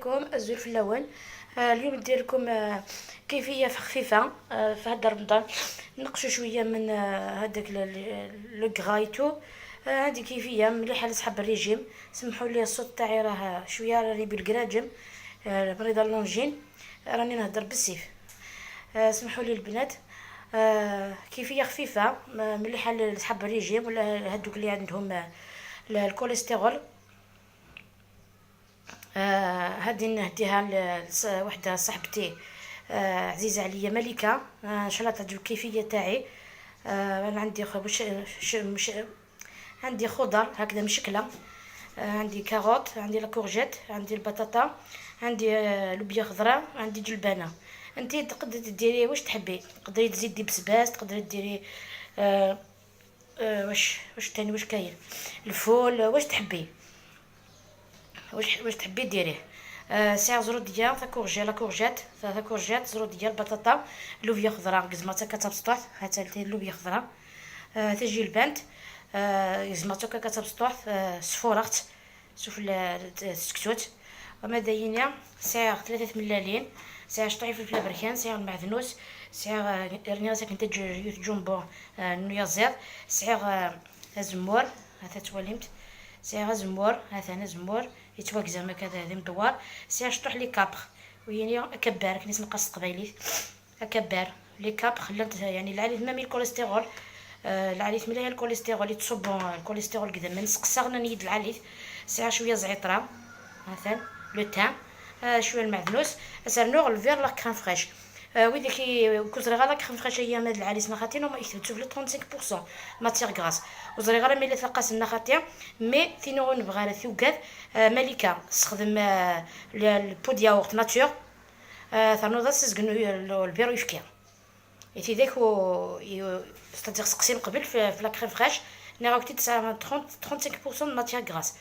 عليكم الزول في اللون. اليوم ندير لكم كيفية خفيفة في هذا رمضان، نقصوا شوية من هذاك le gras et tout. هذه كيفية مليحة لصحاب الريجيم. سمحوا لي الصوت تاعي راه شوية، راني بالكراجم، مريضه l'angine، راني نهضر بالسيف. سمحوا لي البنات. كيفية خفيفة مليحة لصحاب الريجيم ولا هذوك اللي عندهم الكوليسترول. هذه نهديها لوحده صاحبتي عزيزه عليا ملكه. ان شاء الله تعجبك الكيفية تاعي. انا عندي مش عندي خضر هكذا مشكله. عندي carotte، عندي la courgette، عندي البطاطا، عندي لوبيا خضراء، عندي جلبانه. انت تقدري ديري واش تحبي، تقدري تزيدي بسباس، تقدري ديري واش تاني، واش كاين الفول، واش تحبي، واش تحبي ديريه. ساعة زروديه تا courgette، la courgette تا courgette، زروديه، البطاطا، لوبيا خضراء قزمه كتبسطوح، هاتا اللوبيا خضراء، تجي البنت قزمه كتبسطوح، سفورخت شوف السكتوت وما داينيا. ساعة 3 ملالين، ساعة شطعي فلفل بركان، ساعة المعدنوس، ساعة رني ساكن تج جومبو نيازير، ساعة زمور هذا توالمت، ساعة زمور هذا زمور يتواكزا ما كذا هذه مدوار، ساعة شطوح les câpres ويني كبار كنيس نقص قبايلي كبار les câpres خلات يعني العالي même الكوليسترول. العالي مليح الكوليسترول يتصبوا الكوليسترول كذا من سقساغنا نيد العالي. ساعة شوية زعتره مثلا le thym، شوية المعدنوس، نوغ الفير la crème fraîche. وإذا كي كوزري غا la crème fraîche هي ماد العالي سنخاتين هما يثبتو في 35% matière grasse وزري غير ملي تلقى سنخاتي mais تينو نبغى راه ثوكاد. ملكه استخدم ال pot de yaourt nature، ثانو سزقنو البيرو يفكي يتي داك و c'est-à-dire سقسين قبل في la crème fraîche ني راكتي 30 35% matière grasse.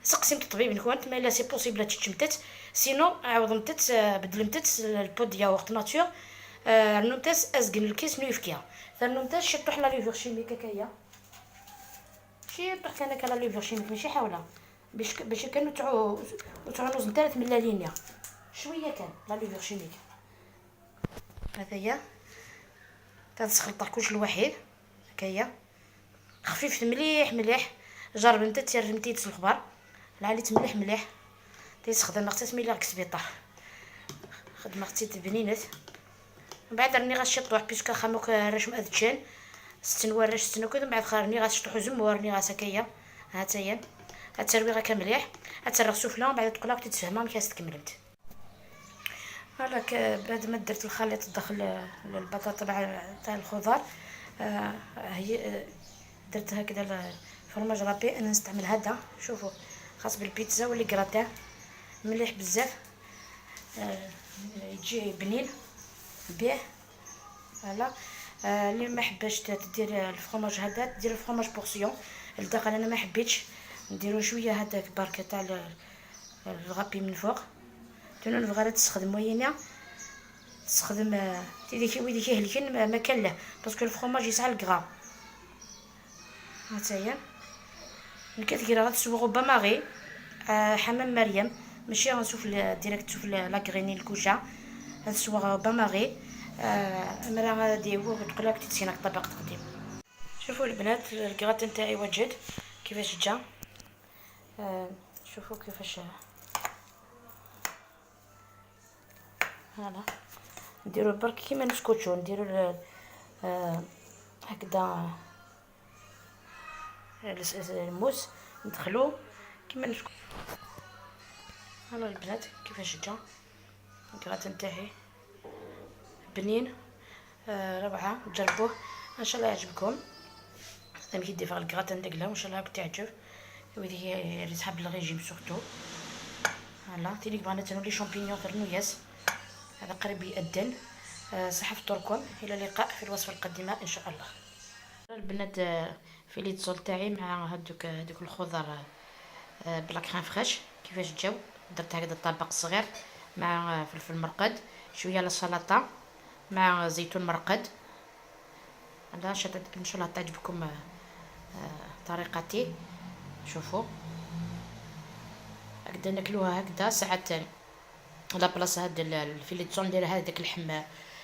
سقسيمت الطبيب نكون ما لا c'est possible تشمتت، sinon عاوض بدلمتت ال pot de yaourt nature. نمتاز ازقن الكيس نو يفكيها ثانو شطوح la levure chimique هكايا شي طوح كان la levure chimique ماشي حاوله باش كانوا تعو نوز ثلاث ملالين شوية كان la levure chimique. هذايا تنسخلط كلشي الوحيد هكايا خفيف مليح مليح. جرب انت تيرمتي الخبر العاليت مليح مليح تيستخدم اختي ملي غير سبيطار خدمة اختي بنينات. من بعد راني غنشطوح puisque خاموك راش مأذتشان ستن وراش ستن وكذا. من بعد راني غنشطوح زمور راني غاسكايا هاتايا هاتروي غا مليح هاترغ سفلى. من بعد تقول لك تتفهمها مكاس تكملت. voilà بعد ما درت الخليط داخل البطاطا مع تاع الخضر، هي درت هكذا fromage râpé. انا نستعمل هذا، شوفوا خاص بالبيتزا و les gratins مليح بزاف، يجي بنين به. voilà اللي ما حباش تدير الفرماج هذا دير ال fromage portion الداخل. انا ما حبيتش نديرو شوية هذاك بركة تاع ال râpé من فوق. تنو نبغى تستخدم وينه تستخدم تيدي ويدي كيهلكن ما كان له parce que ال fromage يسعى ال gras. هاتايا نكثر غتسوغو bain-marie، حمام مريم ماشي غنشوف direct تشوف la graine الكوشة غتسوغ bain-marie. مرا غادي تقول لك تتسيناك طبق تقديم. شوفوا البنات الكراتين تاعي وجد كيفاش جا. شوفوا كيفاش voilà نديرو برك كيما نسكوتشو نديرو هكذا الموس ندخلو كيما نسكو. voilà البنات كيفاش جا الكراتين تاعي بنين. روعه، جربوه ان شاء الله يعجبكم. هذا كي دير الكراتين ديك وان شاء الله تعجب ويدي اللي صحاب ال régime surtout. voilà تينيك بغينا تنو les champignons ترنو ياس هذا قريب يأذن. صحة فطوركم، الى اللقاء في الوصفة القادمة ان شاء الله. البنات filet de sole تاعي مع هادوك الخضر ب la crème fraîche كيفاش جاو. درت هكذا طبق صغير مع فلفل مرقد، شوية la سلطة مع زيتون مرقد. هذا ان شاء الله تعجبكم طريقتي. شوفوا هكذا ناكلوها هكذا ساعات. la place هاد ال filet de saumon ندير هذاك اللحم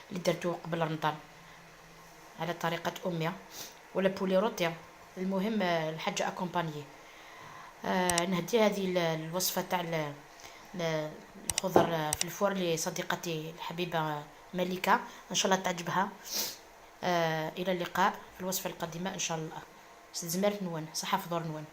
اللي درتو قبل رمضان على طريقه امي ولا poulet rôti. المهم الحاجة accompagnée. نهدي هذه الوصفة تاع الخضر في ال four لصديقتي الحبيبة مليكه، ان شاء الله تعجبها. الى اللقاء في الوصفة القادمة ان شاء الله. زمرت نون صحة فطور نون.